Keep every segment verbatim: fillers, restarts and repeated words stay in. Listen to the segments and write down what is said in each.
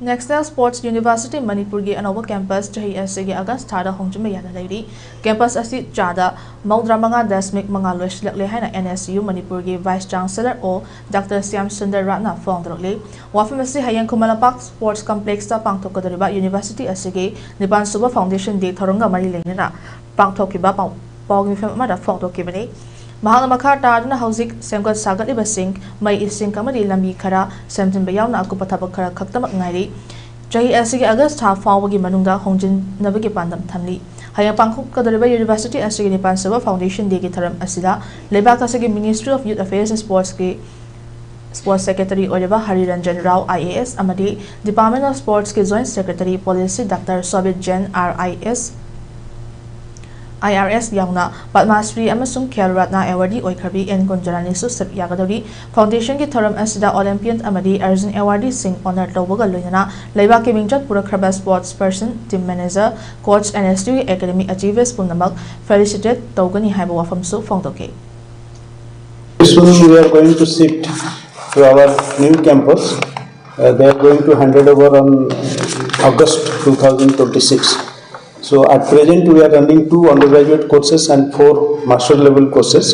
National Sports University ꯃꯅꯤꯄꯨꯔꯒꯤ ꯑꯅꯧꯕ campus ꯆꯍꯤ ꯑꯁꯤꯒꯤ ꯑꯥꯒꯁ ꯊꯥꯗ ꯍꯣꯡꯖꯤꯟꯕ ꯌꯥꯅ ꯂꯩꯔꯤ꯫ ꯀꯦꯝꯄꯁ ꯑꯁꯤ ꯆꯥꯗ ꯃꯧꯗ꯭ꯔꯥ ꯃꯉꯥ ꯗꯁꯃꯤꯛ ꯃꯉꯥ ꯂꯣꯏꯁꯤꯜꯂꯛꯂꯦ ꯍꯥꯏꯅ N S U ꯃꯅꯤꯄꯨꯔꯒꯤ Vice Chancellor ꯑꯣ ꯗꯥꯛꯇꯔ ꯁ꯭ꯌꯥꯝ ꯁꯨꯟꯗꯔ ꯔꯥꯠꯅ ꯐꯣꯡꯗꯣꯔꯛꯂꯤ꯫ ꯋꯥꯐꯝ ꯑꯁꯤ ꯍꯌꯦꯡ ꯈꯨꯃꯟ ꯂꯝꯄꯥꯛ ꯁ꯭ꯄꯣꯔꯠꯁ ꯀꯝꯄ꯭ꯂꯦꯛꯁꯇ ꯄꯥꯡꯊꯣꯛꯀꯗꯧꯔꯤꯕ ꯌꯨꯅꯤꯚꯔꯁꯤꯇꯤ ꯑꯁꯤꯒꯤ ꯅꯤꯄꯥꯟ ꯁꯨꯕ ꯐꯥꯎꯟꯗꯦꯁꯟ ꯗꯦ ꯊꯧꯔꯝꯒ ꯃꯔꯤ ꯂꯩꯅꯅ ꯄꯥꯡꯊꯣꯛꯈꯤꯕ ꯄꯥꯎ-, ꯄꯥꯎꯒꯤ ꯃꯤꯐꯝ ꯑꯃꯗ ꯐꯣꯡꯗꯣꯛꯈꯤꯕꯅꯤ꯫ ꯃꯍꯥꯛꯅ ꯃꯈꯥ ꯇꯥꯗꯨꯅ ꯍꯧꯖꯤꯛ ꯁꯦꯝꯒꯠ ꯁꯥꯒꯠꯂꯤꯕꯁꯤꯡ, ꯃꯩ, ꯏꯁꯤꯡ ꯑꯃꯗꯤ ꯂꯝꯕꯤ ꯈꯔ ꯁꯦꯝꯖꯤꯟꯕ ꯌꯥꯎꯅ ꯑꯀꯨꯞꯄ ꯊꯕꯛ ꯈꯔ ꯈꯛꯇꯃꯛ ꯉꯥꯏꯔꯤ꯫ ꯆꯍꯤ ꯑꯁꯤꯒꯤ ꯑꯥꯒꯁ ꯊꯥ ꯐꯥꯎꯕꯒꯤ ꯃꯅꯨꯡꯗ ꯍꯣꯡꯖꯤꯟꯅꯕꯒꯤ ꯄꯥꯟꯗꯝ ꯊꯝꯂꯤ꯫ ꯍꯌꯦꯡ ꯄꯥꯡꯊꯣꯛꯀꯗꯧꯔꯤꯕ ꯌꯨꯅꯤꯚꯔꯁꯤꯇꯤ ꯑꯁꯤꯒꯤ ꯅꯤꯄꯥꯟ ꯁꯨꯕ ꯐꯥꯎꯟꯗꯦꯁꯟ ꯗꯦꯒꯤ ꯊꯧꯔꯝ ꯑꯁꯤꯗ ꯂꯩꯕꯥꯛ ꯑꯁꯤꯒꯤ Ministry of Youth Affairs and Sportsꯀꯤ Sports Secretary ꯑꯣꯏꯔꯤꯕ Hariranjan Rao I A S ꯑꯃꯗꯤ Department of Sportsꯀꯤ Joint Secretary Policy doctor Shobhit Jain R I S, I R S ꯌꯥꯎꯅ ꯄꯗꯃ ꯁ꯭ꯔꯤ ꯑꯃꯁꯨꯡ ꯈꯦꯜ ꯔꯠꯅ ꯑꯦꯋꯥꯔꯗꯤ ꯑꯣꯏꯈ꯭ꯔꯕꯤ ꯑꯦꯟ ꯀꯨꯟꯖꯔꯥꯅꯤꯁꯨ ꯁꯔꯨꯛ ꯌꯥꯒꯗꯧꯔꯤ꯫ ꯐꯥꯎꯟꯗꯦꯁꯟꯒꯤ ꯊꯧꯔꯝ ꯑꯁꯤꯗ ꯑꯣꯂꯦꯝꯄꯤꯌꯟ ꯑꯃꯗꯤ ꯑꯔꯖꯨꯟ ꯑꯦꯋꯥꯔꯗꯤꯁꯤꯡ ꯑꯣꯅꯔ ꯇꯧꯕꯒ ꯂꯣꯏꯅꯅ ꯂꯩꯕꯥꯛꯀꯤ ꯃꯤꯡꯆꯠ ꯄꯨꯔꯛꯈ꯭ꯔꯕ sports person, team manager, coach, N S Uꯒꯤ academic achievers ꯄꯨꯝꯅꯃꯛ felicitate ꯇꯧꯒꯅꯤ ꯍꯥꯏꯕ ꯋꯥꯐꯝꯁꯨ ꯐꯣꯡꯗꯣꯛꯈꯤ꯫ Soon we are going to shift to our new campus. Uh, they are going to hand it over on August two thousand twenty-six. So at present we are running two undergraduate courses and four master level courses.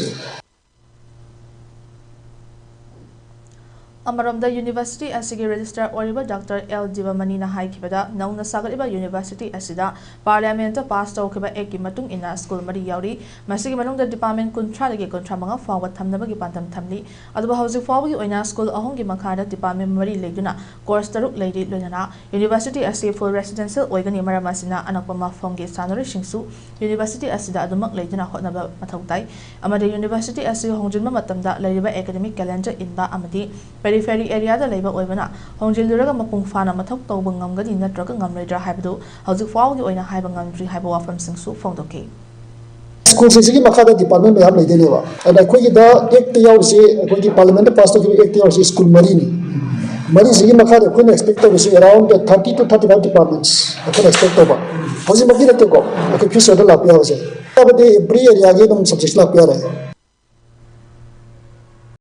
ꯑꯃꯔꯣꯝꯗ university ꯑꯁꯤꯒꯤ ꯔꯦꯖꯤꯁꯇ꯭ꯔꯥꯔ ꯑꯣꯏꯔꯤꯕ doctor L ꯗꯤꯕꯃꯅꯤꯅ ꯍꯥꯏꯈꯤꯕꯗ, ꯅꯧꯅ ꯁꯥꯒꯠꯂꯤꯕ university ꯑꯁꯤꯗ ꯄꯥꯔꯂꯤꯌꯥꯃꯦꯟꯠꯇ pass ꯇꯧꯈꯤꯕ ꯑꯦꯛꯀꯤ ꯃꯇꯨꯡ ꯏꯟꯅ school ꯃꯔꯤ ꯌꯥꯎꯔꯤ꯫ ꯃꯁꯤꯒꯤ ꯃꯅꯨꯡꯗ ꯗꯤꯄꯥꯔꯠꯃꯦꯟꯠ ꯀꯨꯟꯊ꯭ꯔꯥꯗꯒꯤ ꯀꯨꯟꯊ꯭ꯔꯥ ꯃꯉꯥ ꯐꯥꯎꯕ ꯊꯝꯅꯕꯒꯤ ꯄꯥꯟꯗꯝ ꯊꯝꯂꯤ꯫ ꯑꯗꯨꯕꯨ ꯍꯧꯖꯤꯛ ꯐꯥꯎꯕꯒꯤ ꯑꯣꯏꯅ ꯁ꯭ꯀꯨꯜ ꯑꯍꯨꯝꯒꯤ ꯃꯈꯥꯗ ꯗꯤꯄꯥꯔꯠꯃꯦꯟꯠ ꯃꯔꯤ ꯂꯩꯗꯨꯅ ꯀꯣꯔꯁ ꯇꯔꯨꯛ ꯂꯩꯔꯤ꯫ ꯂꯣꯏꯅꯅ ꯌꯨꯅꯤꯚꯔꯁꯤꯇꯤ ꯑꯁꯤ ꯐꯨꯜ ꯔꯦꯁꯤꯗꯦꯟꯁꯤꯌꯦꯜ ꯑꯣꯏꯒꯅꯤ꯫ ꯃꯔꯝ ꯑꯁꯤꯅ ꯑꯅꯛꯄ ꯃꯐꯝꯒꯤ ꯁꯥꯟꯅꯔꯣꯏꯁꯤꯡꯁꯨ ꯌꯨꯅꯤꯚꯔꯁꯤꯇꯤ ꯑꯁꯤꯗ ꯑꯗꯨꯃꯛ ꯂꯩꯗꯨꯅ ꯍꯣꯠꯅꯕ ꯃꯊꯧ ꯇꯥꯏ꯫ ꯑꯃꯗꯤ ꯌꯨꯅꯤꯚꯔꯁꯤꯇꯤ ꯑꯁꯤ ꯍꯣꯡꯖꯤꯟꯕ ꯃꯇꯝꯗ ꯂꯩꯔꯤꯕ ꯑꯦꯀꯥꯗꯦꯃꯤꯛ ꯀꯦꯂꯦꯟꯗꯔ ꯏꯟꯕ ꯑꯃꯗꯤ ꯄꯦꯔꯤꯐꯦꯔꯤ ꯑꯦꯔꯤꯌꯥꯗ ꯂꯩꯕ ꯑꯣꯏꯕꯅ ꯍꯣꯡꯖꯤꯜꯂꯨꯔꯒ ꯃꯄꯨꯡ ꯐꯥꯅ ꯃꯊꯧ ꯇꯧꯕ ꯉꯝꯒꯅꯤ ꯅꯠꯇ꯭ꯔꯒ ꯉꯝꯂꯣꯏꯗ꯭ꯔꯥ ꯍꯥꯏꯕꯗꯨ ꯍꯧꯖꯤꯛ ꯐꯥꯎꯒꯤ ꯑꯣꯏꯅ ꯍꯥꯏꯕ ꯉꯝꯗ꯭ꯔꯤ ꯍꯥꯏꯕ ꯋꯥꯐꯝꯁꯤꯡꯁꯨ ꯐꯣꯡꯗꯣꯛꯈꯤ꯫ ꯁ꯭ꯀꯨꯜꯁꯤꯡꯁꯤꯒꯤ ꯃꯈꯥꯗ ꯗꯤꯄꯥꯔꯠꯃꯦꯟ ꯃꯌꯥꯝ ꯂꯩꯗꯣꯏꯅꯦꯕ꯫ ꯑꯗ ꯑꯩꯈꯣꯏꯒꯤꯗ ꯑꯦꯛꯇ ꯌꯥꯎꯔꯤꯁꯤ, ꯑꯩꯈꯣꯏꯒꯤ ꯄꯥꯔꯂꯤꯌꯥꯃꯦꯟꯠꯇ ꯄꯥꯁ ꯇꯧꯈꯤꯕ ꯑꯦꯛꯇ ꯌꯥꯎꯔꯤꯁꯤ ꯁ꯭ꯀꯨꯜ ꯃꯔꯤꯅꯤ꯫ ꯃꯔꯤꯁꯤꯒꯤ ꯃꯈꯥꯗ ꯑꯩꯈꯣꯏꯅ ꯑꯦꯛꯁꯄꯦꯛ ꯇꯧꯔꯤꯁꯤ around thirty to thirty five departments ꯑꯩꯈꯣꯏꯅ ꯑꯦꯛꯁꯄꯦꯛ ꯇꯧꯕ꯫ ꯍꯧꯖꯤꯛꯃꯛꯀꯤ ꯅꯠꯇꯦꯀꯣ, ꯑꯩꯈꯣꯏ ꯐ꯭ꯌꯨꯆꯔꯗ ꯂꯥꯛꯄ ꯌꯥꯕꯁꯦ꯫ ꯍꯥꯏꯕꯗꯤ every areaꯒꯤ ꯑꯗꯨꯝ subject ꯂꯥꯛꯄ ꯌꯥꯔꯦ꯫